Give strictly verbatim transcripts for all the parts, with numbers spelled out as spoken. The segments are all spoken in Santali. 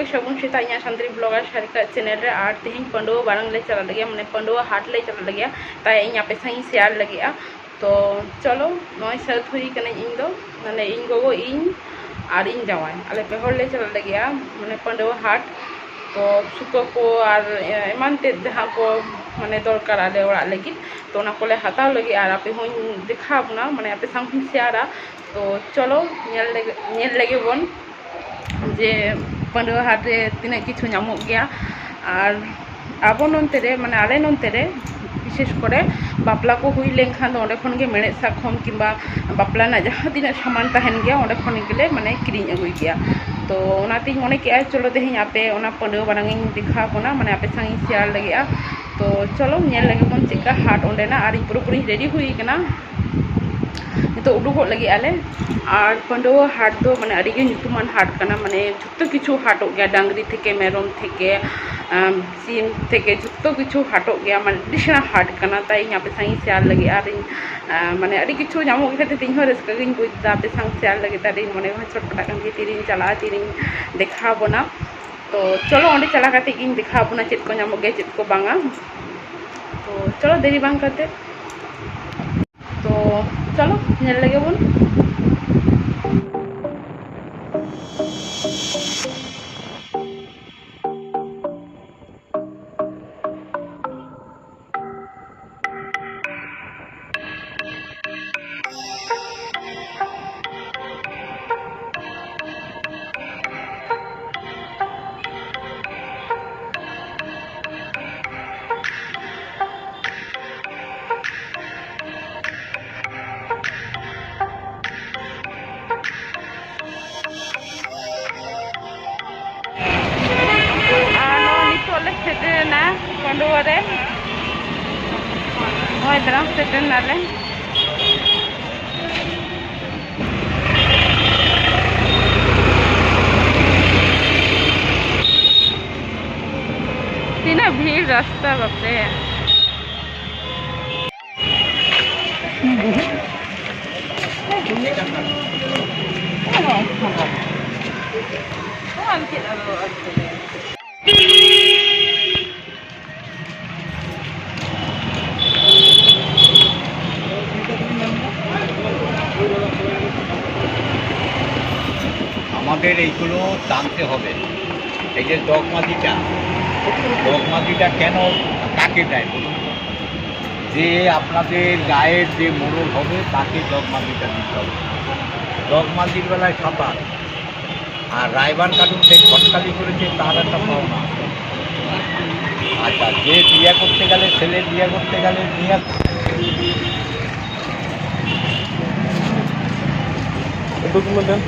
ᱥᱟᱹᱜᱩᱱ ᱥᱮᱛᱟᱜ ᱤᱧᱟᱹᱜ ᱥᱟᱱᱛᱟᱲᱤ ᱵᱞᱚᱜᱟᱨ ᱥᱟᱨᱤᱠᱟ ᱪᱮᱱᱮᱞ ᱨᱮ᱾ ᱟᱨ ᱛᱮᱦᱮᱧ ᱯᱟᱺᱰᱩᱣᱟᱹ ᱵᱟᱨᱟᱝ ᱞᱮ ᱪᱟᱞᱟᱜ ᱞᱟᱹᱜᱤᱫ, ᱢᱟᱱᱮ ᱯᱟᱺᱰᱩᱣᱟᱹ ᱦᱟᱴ ᱞᱮ ᱪᱟᱞᱟᱜ ᱞᱟᱹᱜᱤᱫ, ᱛᱟᱭ ᱤᱧ ᱟᱯᱮ ᱥᱟᱶ ᱤᱧ ᱥᱮᱭᱟᱨ ᱞᱟᱹᱜᱤᱫᱼᱟ᱾ ᱛᱚ ᱪᱚᱞᱚ, ᱱᱚᱜᱼᱚᱭ ᱥᱟᱹᱛ ᱦᱩᱭ ᱠᱟᱹᱱᱟᱹᱧ ᱤᱧ ᱫᱚ, ᱢᱟᱱᱮ ᱤᱧ ᱜᱚᱜᱚ, ᱤᱧ ᱟᱨ ᱤᱧ ᱡᱟᱶᱟᱭ, ᱟᱞᱮ ᱯᱮ ᱦᱚᱲ ᱞᱮ ᱪᱟᱞᱟᱜ ᱞᱟᱹᱜᱤᱫᱼᱟ, ᱢᱟᱱᱮ ᱯᱟᱺᱰᱩᱣᱟᱹ ᱦᱟᱴ᱾ ᱛᱚ ᱥᱩᱛᱟᱹ ᱠᱚ ᱟᱨ ᱮᱢᱟᱱ ᱛᱮᱫ ᱡᱟᱦᱟᱸ ᱠᱚ ᱢᱟᱱᱮ ᱫᱚᱨᱠᱟᱨ ᱟᱞᱮ ᱚᱲᱟᱜ ᱞᱟᱹᱜᱤᱫ, ᱛᱚ ᱚᱱᱟ ᱠᱚᱞᱮ ᱦᱟᱛᱟᱣ ᱞᱟᱹᱜᱤᱫ ᱟᱨ ᱟᱯᱮ ᱦᱚᱸᱧ ᱫᱮᱠᱷᱟᱣ ᱵᱚᱱᱟ, ᱢᱟᱱᱮ ᱟᱯᱮ ᱥᱟᱶ ᱦᱚᱸᱧ ᱥᱮᱭᱟᱨᱟ᱾ ᱛᱚ ᱪᱚᱞᱚ ᱧᱮᱞ ᱞᱮᱜᱮ, ᱧᱮᱞ ᱞᱮᱜᱮ ᱵᱚᱱ ᱡᱮ ᱯᱟᱺᱰᱩᱣᱟᱹ ᱦᱟᱴ ᱨᱮ ᱛᱤᱱᱟᱹᱜ ᱠᱤᱪᱷᱩ ᱧᱟᱢᱚᱜ ᱜᱮᱭᱟ᱾ ᱟᱨ ᱟᱵᱚ ᱱᱚᱱᱛᱮ ᱨᱮ, ᱢᱟᱱᱮ ᱟᱞᱮ ᱱᱚᱱᱛᱮ ᱨᱮ ᱵᱤᱥᱮᱥ ᱠᱚᱨᱮ ᱵᱟᱯᱞᱟ ᱠᱚ ᱦᱩᱭ ᱞᱮᱱᱠᱷᱟᱱ ᱫᱚ ᱚᱸᱰᱮ ᱠᱷᱚᱱ ᱜᱮ ᱢᱮᱲᱦᱮᱫ ᱥᱟᱠᱚᱢ ᱠᱤᱝᱵᱟ ᱵᱟᱯᱞᱟ ᱨᱮᱱᱟᱜ ᱡᱟᱦᱟᱸ ᱛᱤᱱᱟᱹᱜ ᱥᱟᱢᱟᱱ ᱛᱟᱦᱮᱱ ᱜᱮᱭᱟ, ᱚᱸᱰᱮ ᱠᱷᱚᱱ ᱜᱮᱞᱮ ᱢᱟᱱᱮ ᱠᱤᱨᱤᱧ ᱟᱹᱜᱩᱭ ᱜᱮᱭᱟ᱾ ᱛᱚ ᱚᱱᱟᱛᱤᱧ ᱢᱚᱱᱮ ᱠᱮᱜᱼᱟ, ᱪᱚᱞᱚ ᱛᱮᱦᱮᱧ ᱟᱯᱮ ᱚᱱᱟ ᱯᱟᱺᱰᱩᱣᱟᱹ ᱵᱟᱨᱟᱝ ᱤᱧ ᱫᱮᱠᱷᱟᱣ ᱵᱚᱱᱟ, ᱢᱟᱱᱮ ᱟᱯᱮ ᱥᱟᱶ ᱤᱧ ᱥᱮᱭᱟᱨ ᱞᱟᱹᱜᱤᱫᱼᱟ᱾ ᱛᱚ ᱪᱚᱞᱚ ᱧᱮᱞ ᱞᱮᱜᱮ ᱵᱚᱱ ᱪᱮᱫᱠᱟ ᱦᱟᱴ ᱚᱸᱰᱮᱱᱟᱜ᱾ ᱟᱨ ᱤᱧ ᱯᱩᱨᱟᱹᱯᱩᱨᱤᱧ ᱨᱮᱰᱤ ᱦᱩᱭ ᱠᱟᱱᱟ, ᱱᱤᱛᱚᱜ ᱩᱰᱩᱠᱚᱜ ᱞᱟᱹᱜᱤᱫ ᱟᱞᱮ᱾ ᱟᱨ ᱯᱟᱺᱰᱩᱣᱟᱹ ᱦᱟᱴ ᱫᱚ ᱢᱟᱱᱮ ᱟᱹᱰᱤ ᱜᱮ ᱧᱩᱛᱩᱢᱟᱱ ᱦᱟᱴ ᱠᱟᱱᱟ, ᱢᱟᱱᱮ ᱡᱚᱛᱚ ᱠᱤᱪᱷᱩ ᱦᱟᱴᱚᱜ ᱜᱮᱭᱟ, ᱰᱟᱝᱨᱤ ᱛᱷᱮᱠᱮ, ᱢᱮᱨᱚᱢ ᱛᱷᱮᱠᱮ, ᱟᱢ, ᱥᱤᱢ ᱛᱷᱮᱠᱮ ᱡᱚᱛᱚ ᱠᱤᱪᱷᱩ ᱦᱟᱴᱚᱜ ᱜᱮᱭᱟ, ᱢᱟᱱᱮ ᱟᱹᱰᱤ ᱥᱮᱬᱟ ᱦᱟᱴ ᱠᱟᱱᱟ᱾ ᱛᱟᱭ ᱤᱧ ᱟᱯᱮ ᱥᱟᱶ ᱤᱧ ᱥᱮᱭᱟᱨ ᱞᱟᱹᱜᱤᱫ᱾ ᱟᱨ ᱤᱧ, ᱟᱸ, ᱢᱟᱱᱮ ᱟᱹᱰᱤ ᱠᱤᱪᱷᱩ ᱧᱟᱢᱚᱜ ᱜᱮ ᱠᱷᱟᱹᱛᱤᱨ ᱛᱮ ᱤᱧ ᱦᱚᱸ ᱨᱟᱹᱥᱠᱟᱹ ᱜᱤᱧ ᱵᱩᱡᱽ ᱮᱫᱟ ᱟᱯᱮ ᱥᱟᱶ ᱥᱮᱭᱟᱨ ᱞᱟᱹᱜᱤᱫ᱾ ᱟᱨ ᱤᱧ ᱢᱚᱱᱮ ᱦᱚᱸ ᱪᱷᱚᱴᱯᱚᱴᱟᱜ ᱠᱟᱱ ᱜᱮ, ᱛᱤᱨᱤᱧ ᱪᱟᱞᱟᱜᱼᱟ, ᱛᱤᱨᱤᱧ ᱫᱮᱠᱷᱟᱣ ᱵᱚᱱᱟ᱾ ᱛᱚ ᱪᱚᱞᱚ ᱚᱸᱰᱮ ᱪᱟᱞᱟᱣ ᱠᱟᱛᱮ ᱜᱤᱧ ᱫᱮᱠᱷᱟᱣ ᱵᱚᱱᱟ ᱪᱮᱫ ᱠᱚ ᱧᱟᱢᱚᱜ ᱜᱮᱭᱟ, ᱪᱮᱫ ᱠᱚ ᱵᱟᱝᱟ᱾ ᱛᱚ ᱪᱚᱞᱚ ᱫᱮᱨᱤ ᱵᱟᱝ ᱠᱟᱛᱮ, ᱛᱚ ᱪᱚᱞᱚ ᱧᱮᱞ ᱞᱮᱜᱮ ᱵᱚᱱ᱾ ᱟᱨ ᱱᱚᱜᱼᱚᱭ ᱱᱤᱛᱚᱜ ᱞᱮ ᱥᱮᱴᱮᱨᱮᱱᱟ ᱯᱟᱺᱰᱩᱣᱟᱹ ᱨᱮ᱾ ᱱᱚᱜᱼᱚᱭ ᱫᱟᱬᱟᱱ ᱥᱮᱴᱮᱨ ᱱᱟᱞᱮ᱾ ᱛᱤᱱᱟᱹᱜ ᱵᱷᱤᱲ ᱨᱟᱥᱛᱟ, ᱵᱟᱯᱨᱮ᱾ ᱟᱢ ᱪᱮᱫ ᱟᱫᱚ ᱟᱹᱜᱩ ᱠᱮᱫᱟ? আমাদের এইগুলো জানতে হবে। এই যে ডগমাজিটা, ডগমাজিটা কেন, কাকে দেয় বলুন তো? যে আপনাদের গায়ের যে মোড়ল হবে, তাকে ডগমাজিটা দিতে হবে। ডগমাজির বেলায় সাঁতার, আর রায়বান কাটুন যে ঘটকালি করেছে, তার একটা পাওনা। আচ্ছা, যে বিয়ে করতে গেলে, ছেলে বিয়ে করতে গেলে নিয়ে আসতে। একটু তুলে দেন।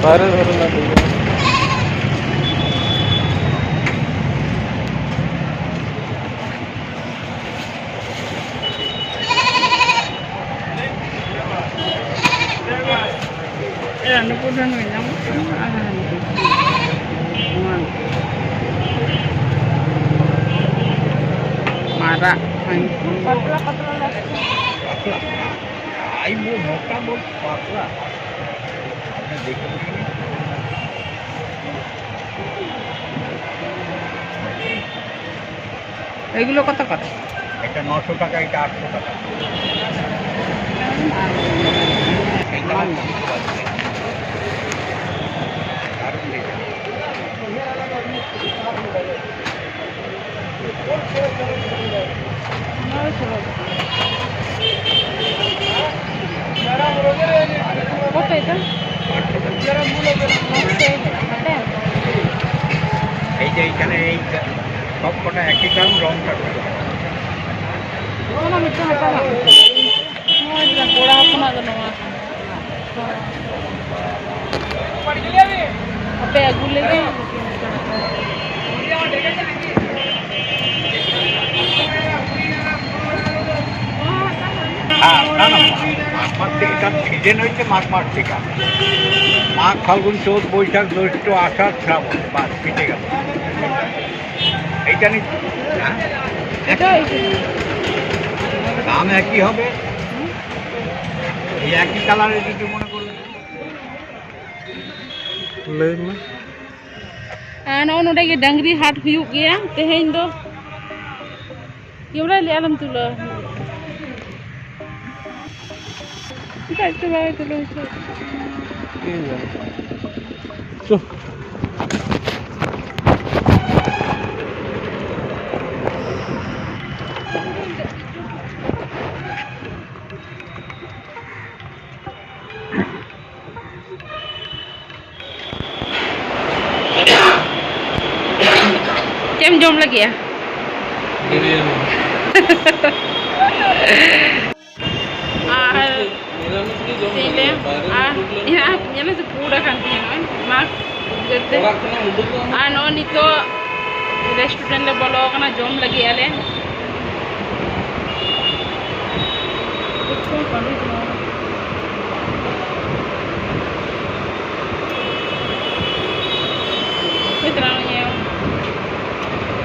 বাইরে ধরে না তুলে। ᱨᱟᱱᱩᱯᱩᱨ ᱫᱚ ᱱᱩᱭ ᱧᱟᱢᱚᱜ ᱠᱟᱱᱟ, ᱟᱨ ᱦᱟᱱᱛᱮ᱾ ᱱᱚᱣᱟ ᱢᱟᱨᱟᱜ ᱦᱚᱸᱧ ᱯᱟᱛᱞᱟ ᱯᱟᱛᱞᱟ ᱞᱟᱜᱟᱜ ᱠᱟᱱᱟ᱾ ᱟᱭ ᱵᱚ ᱢᱚᱴᱟ ᱵᱚ ᱯᱟᱛᱞᱟ᱾ ᱟᱯᱮ ᱫᱮᱠᱷᱚ᱾ এগুলো কত করে? এটা নশো টাকা, এটা আটশো টাকা। এটা দারুণ দেখতে। কত এটা? এই যে এইখানে এই সব কটা একই দাম, রংটা শুধু আলাদা। ᱚᱱᱟ ᱢᱤᱫᱴᱟᱝ ᱦᱟᱛᱟᱣᱟ᱾ ᱱᱚᱣᱟ ᱠᱚᱲᱟ ᱦᱚᱯᱚᱱᱟᱜ ᱫᱚ ᱱᱚᱣᱟ᱾ ᱟᱯᱮ ᱟᱹᱜᱩ ᱞᱮᱜᱮ᱾ হ্যাঁ, না, না, মাঘ মাস থেকে, কারণ সিজন হচ্ছে মাঘ মাস থেকে। মাঘ, ফাল্গুন, চৈত, বৈশাখ, জ্যৈষ্ঠ, আষাঢ়, শ্রাবণ, বাস মিটে গেল। এইটা নিচ্ছি, হ্যাঁ? এটাই। দাম একই হবে। ᱞᱟᱹᱭ ᱢᱮ᱾ ᱟᱨ ᱱᱚᱜᱼᱚ ᱱᱚᱰᱮ ᱜᱮ ᱰᱟᱝᱨᱤ ᱦᱟᱴ ᱦᱩᱭᱩᱜ ᱜᱮᱭᱟ ᱛᱮᱦᱮᱧ ᱫᱚ᱾ ᱠᱮᱢᱨᱟ ᱞᱮ ᱟᱞᱚᱢ ᱛᱩᱞᱟᱹᱣᱟ᱾ ᱪᱮᱫᱟᱜ ᱪᱚ ᱵᱟᱭ ᱛᱩᱞᱟᱹᱣ ᱦᱚᱪᱚ᱾ ᱪᱚ᱾ ᱪᱮᱫ ᱮᱢ ᱡᱚᱢ ᱞᱟᱹᱜᱤᱫᱼᱟ? ᱵᱤᱨᱭᱟᱱᱤ᱾ ᱟᱨ ᱪᱮᱫ ᱞᱟᱹᱭᱟ? ᱟᱨ ᱤᱧᱟᱹᱜ ᱧᱮᱞ ᱢᱮᱥᱮ, ᱯᱩᱰ ᱟᱠᱟᱱ ᱛᱤᱧᱟᱹ ᱱᱚᱜᱼᱚᱭ ᱢᱟᱥᱠ ᱤᱭᱟᱹᱛᱮ᱾ ᱟᱨ ᱱᱚᱜᱼᱚᱭ ᱱᱤᱛᱚᱜ ᱨᱮᱥᱴᱩᱨᱮᱱᱴ ᱞᱮ ᱵᱚᱞᱚ ᱟᱠᱟᱱᱟ, ᱡᱚᱢ ᱞᱟᱹᱜᱤᱫ ᱟᱞᱮ᱾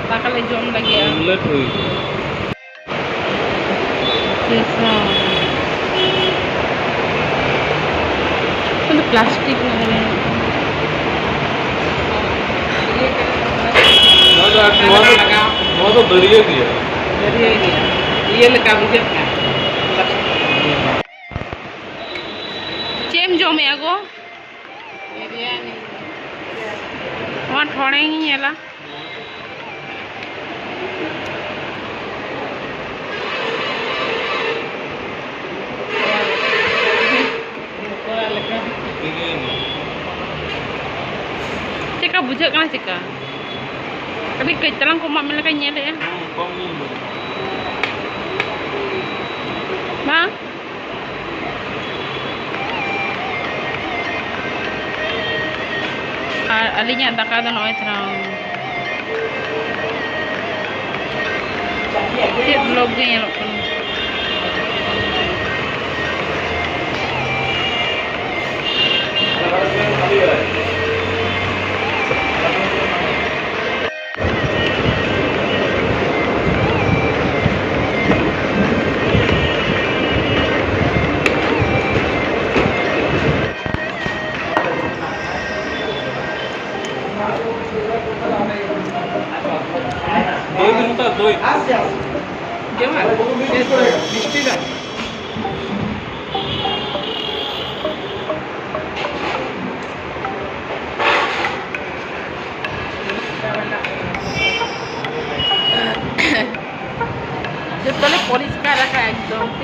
ᱫᱟᱠᱟ ᱞᱮ ᱡᱚᱢ ᱞᱟᱹᱜᱤᱫᱼᱟ᱾ ᱚᱢᱞᱮᱴ ᱦᱩᱭ ᱠᱟᱱᱟ᱾ ᱪᱮᱫ ᱥᱟᱶ? ᱚᱱᱟ ᱫᱚ ᱯᱞᱟᱥᱴᱤᱠ ᱨᱮᱱᱟᱜ ᱠᱟᱱᱟ᱾ ᱱᱚᱣᱟ ᱫᱚ, ᱱᱚᱣᱟ ᱫᱚ, ᱱᱚᱣᱟ ᱫᱚ ᱫᱟᱹᱨᱭᱟᱹ ᱜᱮᱭᱟ᱾ ᱫᱟᱹᱨᱭᱟᱹ ᱜᱮᱭᱟ᱾ ᱤᱭᱟᱹ ᱞᱮᱠᱟ ᱵᱩᱡᱷᱟᱹᱜ ᱠᱟᱱᱟ᱾ ᱪᱮᱫ ᱮᱢ ᱡᱚᱢᱮᱜᱼᱟ ᱜᱚ? ᱵᱤᱨᱭᱟᱱᱤ᱾ ᱱᱚᱣᱟ ᱴᱷᱚᱲᱮᱝ ᱤᱧ ᱧᱮᱞᱟ᱾ ᱪᱮᱫᱠᱟ ᱵᱩᱡᱷᱟᱹᱜ ᱠᱟᱱᱟ? ᱪᱮᱫᱠᱟ ᱠᱟᱹᱴᱤᱡ ᱠᱟᱹᱡ ᱛᱟᱞᱟᱝ ᱠᱚ ᱮᱢᱟᱜ ᱢᱮ ᱞᱮᱠᱟᱧ ᱧᱮᱞᱮᱜᱼᱟ᱾ ᱵᱟᱝ? ᱟᱨ ᱟᱹᱞᱤᱧᱟᱜ ᱫᱟᱠᱟ ᱫᱚ ᱱᱚᱜᱼᱚᱭ ᱛᱷᱚᱲᱟ ᱪᱮᱫ ᱵᱞᱚᱜ ᱜᱮ ᱧᱮᱞᱚᱜ ᱠᱟᱱᱟ᱾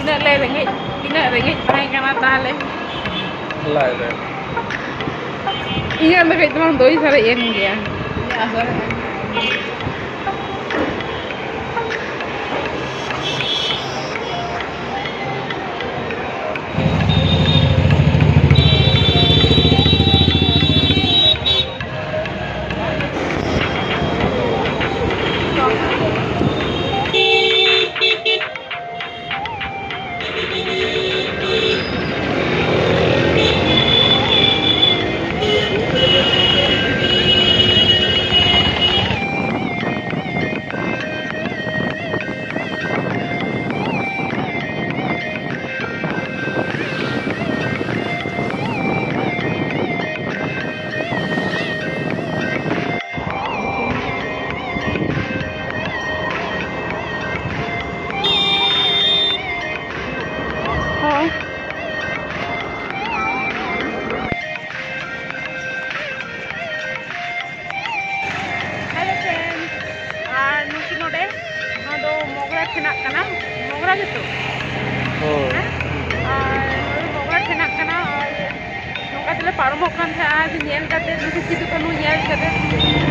ᱛᱤᱱᱟᱹᱜ ᱞᱮ ᱨᱮᱸᱜᱮᱡ, ᱛᱤᱱᱟᱹᱜ ᱨᱮᱸᱜᱮᱡ ᱛᱟᱦᱮᱸ ᱠᱟᱱᱟ ᱛᱟᱦᱞᱮ᱾ ᱞᱟᱡ ᱨᱮ᱾ ᱤᱧᱟᱹᱜ ᱫᱚ ᱠᱟᱹᱡ ᱛᱟᱞᱟᱝ ᱫᱚᱭ ᱥᱟᱨᱮᱡ ᱮᱱ ᱜᱮᱭᱟ᱾ ᱤᱧᱟᱹᱜ ᱦᱚᱸ ᱥᱟᱨᱮᱡ ᱮᱱ ᱜᱮᱭᱟ᱾ ᱦᱳᱭ᱾ Hello friends, ᱟᱨ ᱱᱩᱠᱤᱱ ᱱᱚᱰᱮ, ᱱᱚᱣᱟ ᱫᱚ ᱢᱚᱜᱽᱨᱟ ᱴᱷᱮᱱᱟᱜ ᱠᱟᱱᱟ, ᱢᱚᱜᱽᱨᱟ ᱜᱮᱛᱚ? ᱦᱳᱭ᱾ ᱦᱮᱸ? ᱟᱨ ᱱᱚᱣᱟ ᱫᱚ ᱢᱚᱜᱽᱨᱟ ᱴᱷᱮᱱᱟᱜ ᱠᱟᱱᱟ, ᱟᱨ ᱱᱚᱝᱠᱟ ᱛᱮᱞᱮ ᱯᱟᱨᱚᱢᱚᱜ ᱠᱟᱱ ᱛᱟᱦᱮᱸᱜᱼᱟ, ᱟᱨ ᱧᱮᱞ ᱠᱟᱛᱮ, ᱱᱩᱠᱩ ᱥᱤᱫᱩ ᱠᱟᱹᱱᱦᱩ ᱧᱮᱞ ᱠᱟᱛᱮ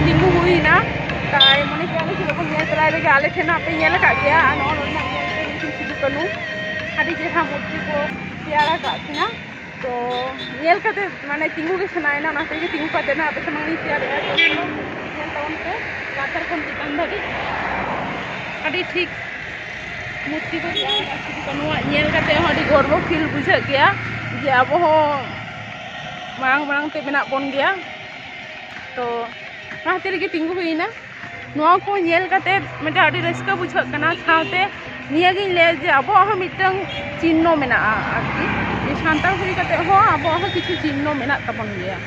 ᱛᱤᱸᱜᱩ ᱦᱩᱭᱱᱟ᱾ ᱛᱟᱭ ᱢᱚᱱᱮ ᱠᱮᱫᱟ ᱞᱮ ᱪᱮᱫ ᱵᱚᱱ ᱧᱮᱞ ᱛᱚᱨᱟᱭ ᱞᱮᱜᱮ, ᱟᱞᱮ ᱴᱷᱮᱱᱟᱜ ᱯᱮ ᱧᱮᱞ ᱟᱠᱟᱫ ᱜᱮᱭᱟ, ᱟᱨ ᱱᱚᱜᱼᱚ ᱱᱚᱰᱮᱱᱟᱜ ᱧᱮᱞ ᱛᱮ ᱱᱩᱠᱤᱱ ᱥᱤᱫᱩ ᱠᱟᱹᱱᱦᱩ ᱟᱹᱰᱤ ᱪᱮᱦᱨᱟ ᱢᱩᱨᱛᱤ ᱠᱚ ᱛᱮᱭᱟᱨ ᱟᱠᱟᱫ ᱠᱤᱱᱟ᱾ ᱛᱚ ᱧᱮᱞ ᱠᱟᱛᱮ ᱢᱟᱱᱮ ᱛᱤᱸᱜᱩ ᱜᱮ ᱥᱟᱱᱟᱭᱮᱱᱟ, ᱚᱱᱟ ᱛᱮᱜᱮ ᱛᱤᱸᱜᱩ ᱠᱟᱛᱮ ᱱᱟᱜ ᱟᱯᱮ ᱥᱟᱢᱟᱝ ᱞᱤᱧ ᱛᱮᱭᱟᱨᱮᱜᱼᱟ᱾ ᱛᱚ ᱧᱮᱞ ᱛᱟᱵᱚᱱ ᱯᱮ ᱞᱟᱛᱟᱨ ᱠᱷᱚᱱ ᱪᱮᱛᱟᱱ ᱫᱷᱟᱹᱵᱤᱡ ᱟᱹᱰᱤ ᱴᱷᱤᱠ ᱢᱩᱨᱛᱤ ᱠᱚ ᱛᱮᱭᱟᱨ ᱟᱠᱟᱫ ᱥᱤᱫᱩ ᱠᱟᱹᱱᱩᱣᱟᱜ ᱧᱮᱞ ᱠᱟᱛᱮ ᱦᱚᱸ ᱟᱹᱰᱤ ᱜᱚᱨᱵᱚ feel ᱵᱩᱡᱷᱟᱹᱜ ᱜᱮᱭᱟ ᱡᱮ ᱟᱵᱚ ᱦᱚᱸ ᱢᱟᱲᱟᱝ ᱢᱟᱲᱟᱝ ᱛᱮ ᱢᱮᱱᱟᱜ ᱵᱚᱱ ᱜᱮᱭᱟ᱾ ᱛᱚ ᱚᱱᱟ ᱠᱷᱟᱹᱛᱤᱨ ᱜᱮ ᱛᱤᱸᱜᱩ ᱦᱩᱭᱱᱟ᱾ ᱱᱚᱣᱟ ᱠᱚ ᱧᱮᱞ ᱠᱟᱛᱮ ᱢᱤᱫᱴᱟᱝ ᱟᱹᱰᱤ ᱨᱟᱹᱥᱠᱟᱹ ᱵᱩᱡᱷᱟᱹᱜ ᱠᱟᱱᱟ, ᱥᱟᱶᱛᱮ ᱱᱤᱭᱟᱹᱜᱤᱧ ᱞᱟᱹᱭᱟ ᱡᱮ ᱟᱵᱚᱣᱟᱜ ᱦᱚᱸ ᱢᱤᱫᱴᱟᱝ ᱪᱤᱱᱱᱚ ᱢᱮᱱᱟᱜᱼᱟ ᱟᱨᱠᱤ, ᱡᱮ ᱥᱟᱱᱛᱟᱲ ᱦᱩᱭ ᱠᱟᱛᱮ ᱦᱚᱸ ᱟᱵᱚᱣᱟᱜ ᱦᱚᱸ ᱠᱤᱪᱷᱩ ᱪᱤᱱᱱᱚ ᱢᱮᱱᱟᱜ ᱛᱟᱵᱚᱱ ᱜᱮᱭᱟ᱾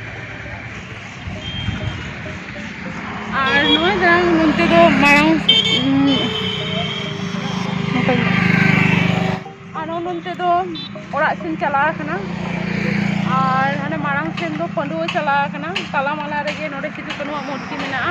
ᱟᱨ ᱱᱚᱣᱟ ᱡᱟᱦᱟᱸ ᱱᱚᱱᱛᱮ ᱫᱚ ᱢᱟᱲᱟᱝ, ᱩᱸ, ᱱᱚᱝᱠᱟᱧ ᱟᱨ ᱱᱚᱜᱼᱚ ᱱᱚᱱᱛᱮ ᱫᱚ ᱚᱲᱟᱜ ᱥᱮᱱ ᱪᱟᱞᱟᱣ ᱟᱠᱟᱱᱟ᱾ ᱟᱨ ᱦᱟᱱᱮ ᱢᱟᱲᱟᱝ ᱥᱮᱱ ᱫᱚ ᱯᱟᱺᱰᱩᱣᱟᱹ ᱪᱟᱞᱟᱣ ᱟᱠᱟᱱᱟ᱾ ᱛᱟᱞᱟ ᱢᱟᱞᱟ ᱨᱮᱜᱮ ᱱᱚᱰᱮ ᱥᱤᱫᱩ ᱠᱟᱹᱱᱩᱣᱟᱜ ᱢᱩᱨᱛᱤ ᱢᱮᱱᱟᱜᱼᱟ᱾